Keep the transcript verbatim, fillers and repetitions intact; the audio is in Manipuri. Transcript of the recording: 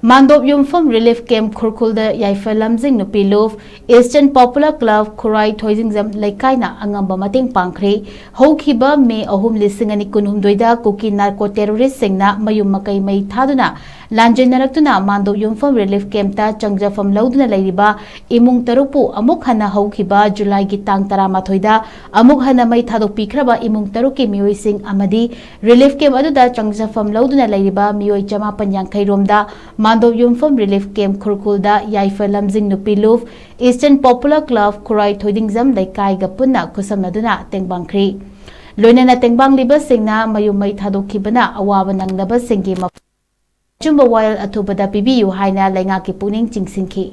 ꯃꯥꯟꯗꯣꯞ ꯌꯨꯝꯐꯝ ꯔꯤꯂꯤꯐ ꯀꯦꯝꯞ ꯈꯨꯔꯈꯨꯜꯗ ꯌꯥꯏꯐ ꯂꯝꯖꯤꯡ ꯅꯨꯄꯤ ꯂꯨꯞ ꯏꯁꯇꯔꯟ ꯄꯣꯄꯨꯂꯔ ꯀ꯭ꯂꯕ ꯈꯨꯔꯥꯏ ꯊꯣꯏꯖꯤꯡꯖꯝ ꯂꯩꯀꯥꯏꯅ ꯑꯉꯝꯕ ꯃꯇꯦꯡ ꯄꯥꯡꯈ꯭ꯔꯦ꯫ ꯍꯧꯈꯤꯕ ꯃꯦ ꯑꯍꯨꯝ, ꯂꯤꯁꯤꯡ ꯑꯅꯤ ꯀꯨꯟꯍꯨꯝꯗꯣꯏꯗ ꯀꯨꯀꯤ ꯅꯥꯔꯀꯣ ꯇꯦꯔꯣꯔꯤꯁꯁꯤꯡꯅ ꯃꯌꯨꯝ ꯃꯀꯩ ꯃꯩ ꯊꯥꯗꯨꯅ ꯂꯥꯟꯖꯦꯟꯅꯔꯛꯇꯨꯅ ꯃꯥꯟꯗꯣꯞ ꯌꯨꯝꯐꯝ ꯔꯤꯂꯤꯐ ꯀꯦꯝꯞꯇ ꯆꯪꯖꯐꯝ ꯂꯧꯗꯨꯅ ꯂꯩꯔꯤꯕ ꯏꯃꯨꯡ ꯇꯔꯨꯛꯄꯨ ꯑꯃꯨꯛ ꯍꯟꯅ ꯍꯧꯈꯤꯕ ꯖꯨꯂꯥꯏꯒꯤ ꯇꯥꯡ ꯇꯔꯥꯃꯥꯊꯣꯏꯗ ꯑꯃꯨꯛ ꯍꯟꯅ ꯃꯩ ꯊꯥꯗꯣꯛꯄꯤꯈ꯭ꯔꯕ ꯏꯃꯨꯡ ꯇꯔꯨꯛꯀꯤ ꯃꯤꯑꯣꯏꯁꯤꯡ ꯑꯃꯗꯤ ꯔꯤꯂꯤꯐ ꯀꯦꯝꯞ ꯑꯗꯨꯗ ꯆꯪꯖꯐꯝ ꯂꯧꯗꯨꯅ ꯂꯩꯔꯤꯕ ꯃꯤꯑꯣꯏ ꯆꯃꯥꯄꯟ ꯌꯥꯡꯈꯩ ꯔꯣꯝꯗ ꯃꯥꯟꯗꯣꯞ ꯌꯨꯝꯐꯝ ꯔꯤꯂꯤꯐ ꯀꯦꯝꯞ ꯈꯨꯔꯈꯨꯜꯗ ꯌꯥꯏꯐ ꯂꯝꯖꯤꯡ ꯅꯨꯄꯤ ꯂꯨꯞ ꯏꯁꯇꯔꯟ ꯄꯣꯄꯨꯂꯔ ꯀ꯭ꯂꯕ ꯈꯨꯔꯥꯏ ꯊꯣꯏꯗꯤꯡꯖꯝ ꯂꯩꯀꯥꯏꯒ ꯄꯨꯟꯅ ꯈꯨꯠꯁꯝꯅꯗꯨꯅ ꯇꯦꯡꯕꯥꯡꯈ꯭ꯔꯤ꯫ ꯂꯣꯏꯅꯅ ꯇꯦꯡꯕꯥꯡꯂꯤꯕꯁꯤꯡꯅ ꯃꯌꯨꯝ ꯃꯩ ꯊꯥꯗꯣꯛꯈꯤꯕꯅ ꯑꯋꯥꯕ ꯅꯪꯅꯕꯁꯤꯡꯒꯤ ꯃꯐꯝ ꯑꯆꯨꯝꯕ ꯋꯥꯌꯦꯜ ꯑꯊꯨꯕꯗ ꯄꯤꯕꯤꯌꯨ ꯍꯥꯏꯅ ꯂꯩꯉꯥꯛꯀꯤ ꯄꯨꯛꯅꯤꯡ ꯆꯤꯡꯁꯤꯟꯈꯤ꯫